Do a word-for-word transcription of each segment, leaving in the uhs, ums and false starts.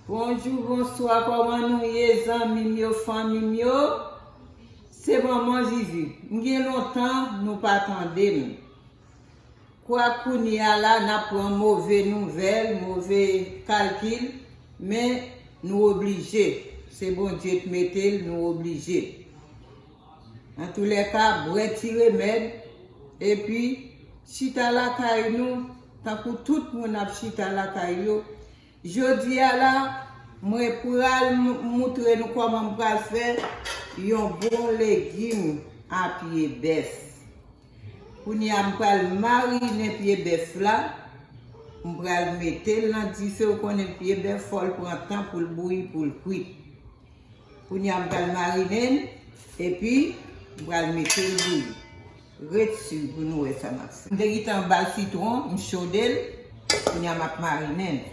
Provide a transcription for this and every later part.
Bonjou, bonswa, kòman nou ye, zanmi m yo, fanmi m yo? Se manman Zizi. M gen lontan nou pa tande m. Kwa kounye a la, n ap pran move nouvèl, move kalkil, men nou oblije. Se Bondye k mete l, nou oblije. Antoulèka, bwè ti remèd, epi chita lakay nou, tankou tout moun ap chita lakay yo. Jodi a la, mwen pral m-, moutre nou kòman m pral fè yon bon legim a pye bèf. Kounye a, m pral marinen pye bèf la. M pral mete l nan dife. Ou konnen pye bèf, fò l pran tan pou l bouyi, pou l kwit. Kounye a, m pral marinen l, epi m pral mete l bouyi. Ret swiv pou nou wè sa m ap fè. M te gentan ba l sitwon, m chode l. Kounye a, m ap marinen l.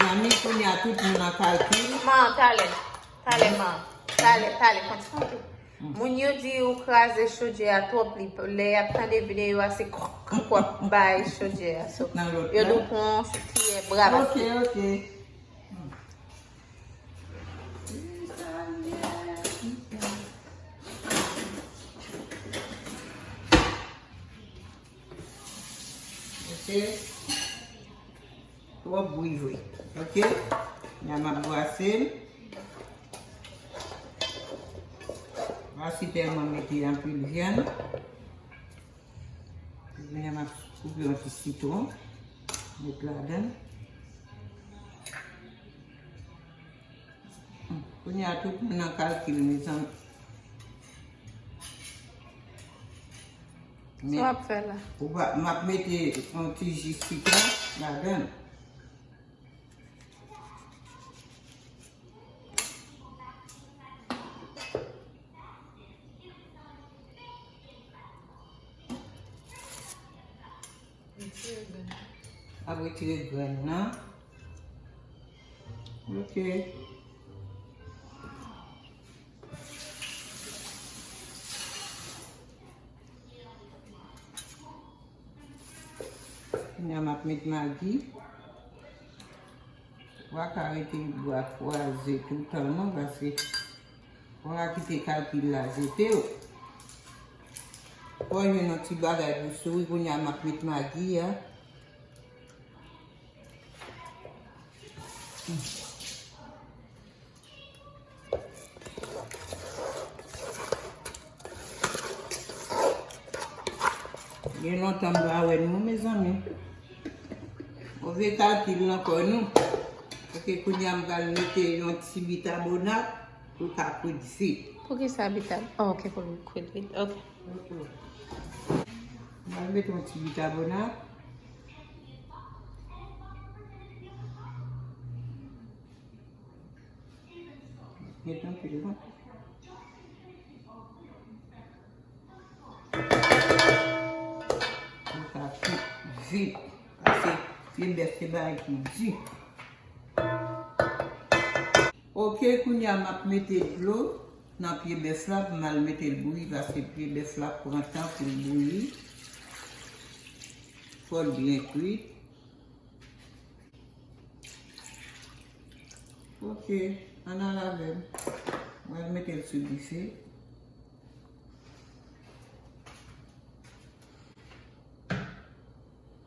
Zanmi, kounye a tout moun nan kalkil. Man, talè. Talè, man. Talè, talè, kontinye. Moun yo di ou kraze chodyè a twòp, li, lè y ap tande videyo a, se kròk kròk w ap bay chodyè a. So, yo di w pran yon kiyè bra. Ok, ok. Ok. Twòp bri vre. Ok. Kounye a m ap bwase l. Pa sipèman mete anpil vyann. Kounye a m ap koupe yon ti sitwon. Met ladan. Kounye a tout moun nan kalkil, mezanmi. Sa w ap fè la? Ou pa, m ap mete yon ti ji sitwon ladan. Ap retire grenn nan. Ok. Kounye a m ap met magi. Ou pa ka rete bra kwaze toutan non, paske ou ka kite kalkil la jete w. Fò w jwenn yon ti bagay pou souri, kounye a m ap met magi a. Gen lontan m pa wè nou, mezanmi. Move kalkil nan kò nou. Ok, kounye a m pral mete yon ti bikabonat pou l ka kwit vit. Poukisa bikab-, oh, ok, pou l kwit vit. Ok. Ok. M pral mete yon ti bikabonat. Met anpil non. Pou sa kwit vit. Paske pye bèf se bagay ki di. Ok, kounye a m ap mete dlo nan pye bèf la pou m al mete l bouyi, paske pye bèf la pran tan pou l bouyi. Fò l byen kwit. Ok, ann al avè m. Mwen mete l sou dife.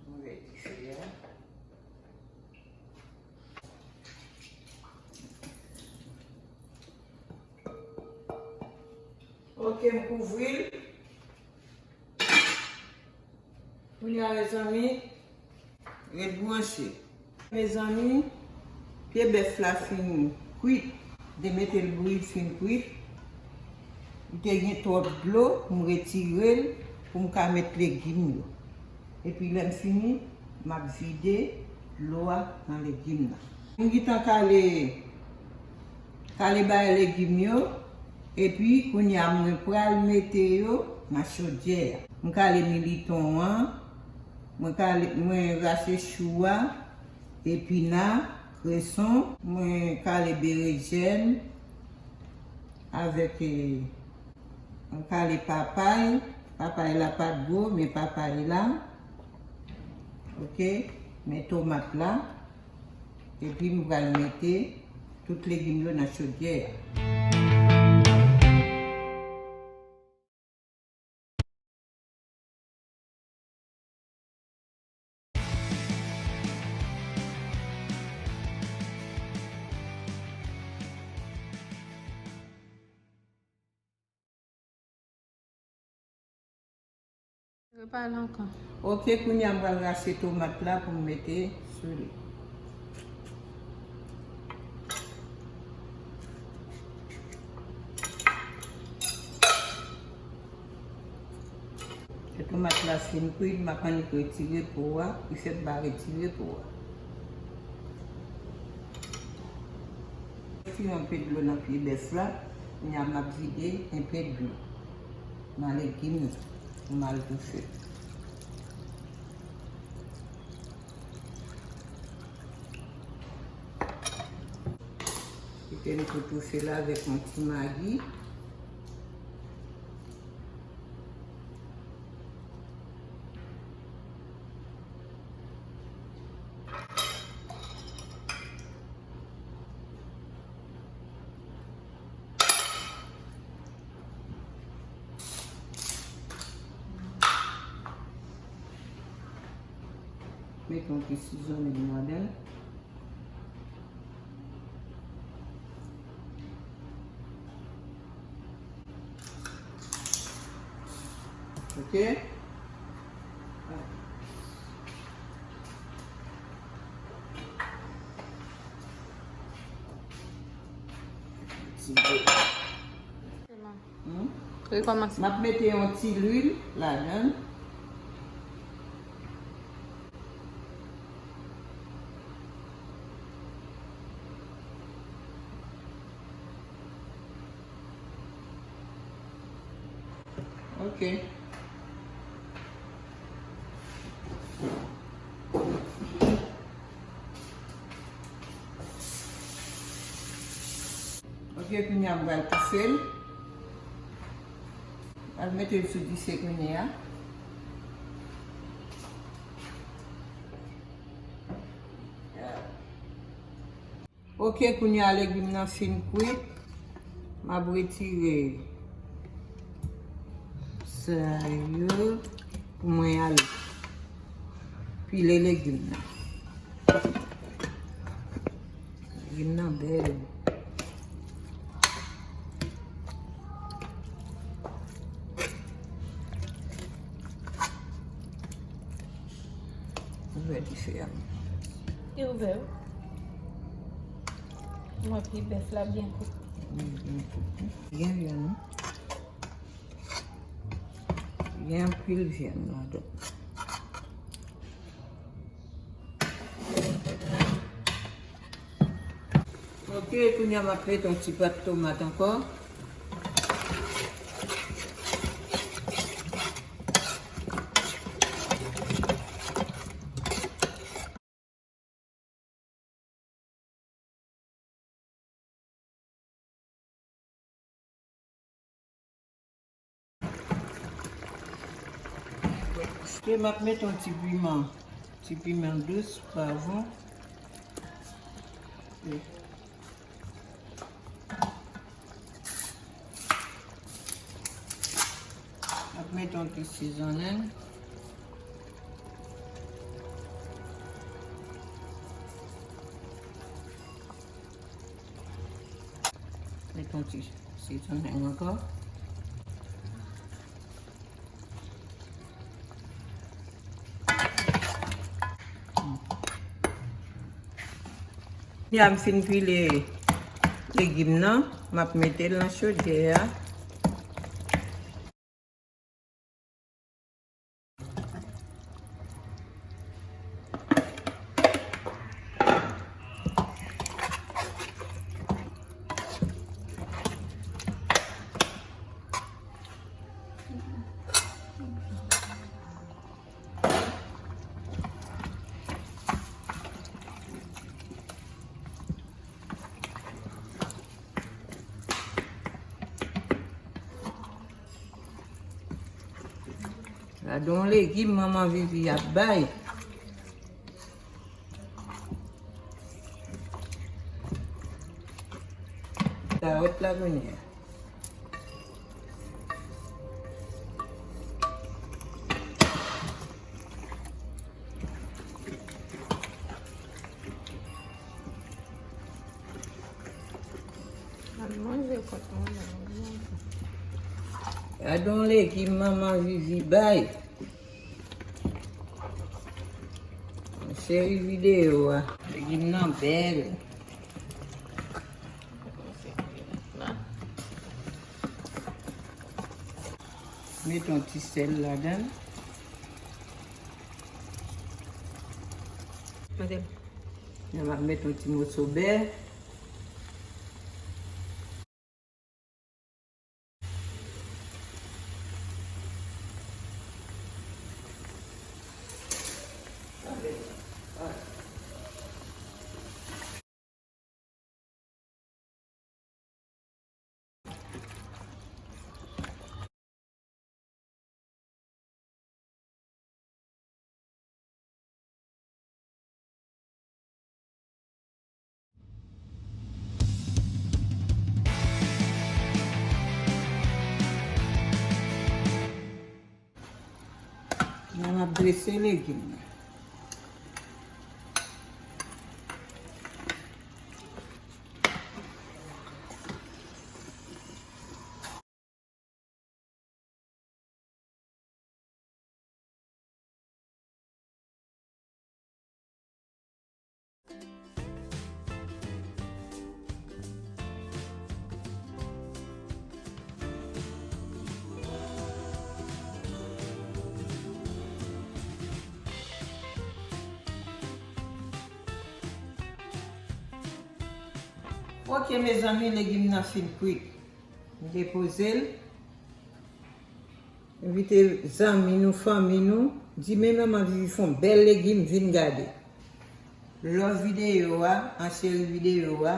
Mwen met dife a. Ok, m kouvri l. Kounye a, mezanmi, ret branche. Mezanmi, pye bèf la fin kwit. M te mete l bouyi, l fin kwit. Li te gen twòp dlo, m retire l pou m ka met legim yo. Epi lè m fini, m ap vide dlo a nan legim nan. M gentan kale, kale bay legim yo, epi kounye a mwen pral mete yo nan chodyè a. M kale militon an, mwen kale, mwen rache chou a, epina, kreson, mwen kale berejèn avèk, eh, Mwen kale papay. Papay la pa t gwo, men papay la. Ok, men tomat la, epi m pral mete tout legim yo nan chodyè a. Repale ankò. Ok, kounye a m pral rache tomat la pou m mete sou li. Lè tomat la fin kwit, m ap annik retire po a, pou fè m pa retire po a. Retire yon pe dlo nan pye bèf la, kounye a m ap vide yon pe dlo nan legim nan pou m al toufe. Kite m tou toufe la avèk yon ti magi. Mete yon ti sizonnen ladan l. Ok. Ti dlo. Hmm? Rekòmanse. M ap mete yon ti lwil ladan l. Ok. Ok, kounye a m pral toufe l. Pral mete l sou dife kounye a. Ok, kounye a legim nan fin kwit. M ap retire sa yo pou mwen al pile legim nan. Legim nan bèl. Ouvè dife a. Li ouvè wi. Mwen pi bèf la byen kout. Byen, byen kout. Byen vyann wi. Gen anpil vyann ladan. Ok, kounye a m ap mete yon ti pat tomat ankò. Paske m ap mete yon ti piman, ti piman dous, pwav. Ap mete yon ti sizonnen. Mete yon ti sizonnen ankò. Kounye a m fin pile legim nan, m ap mete l nan chodyè a. Gade yon legim manman Vivi ap bay. Kawòt la kounye a. Al manje kòt mwen la, al manje. Gad yon legim manman Vivi bay. Cheri videyo a. Legim nan bèl. Met yon ti sèl ladan l. Mete. Mwen ap met yon ti moso bè. Kounye a m ap drese legim nan. Ok, mezanmi, legim nan fin kwit. M depoze l. Envite zanmi nou, fanmi nou, di men manman Vivi fè yon bèl legim, vin gade. Love videyo a, an cheri videyo a,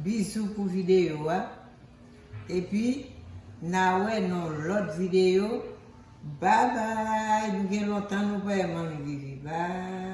bizou pou videyo a. Epi, n a wè nan lòt videyo. Babay, nou gen lontan nou pa wè manmi Vivi. Bay.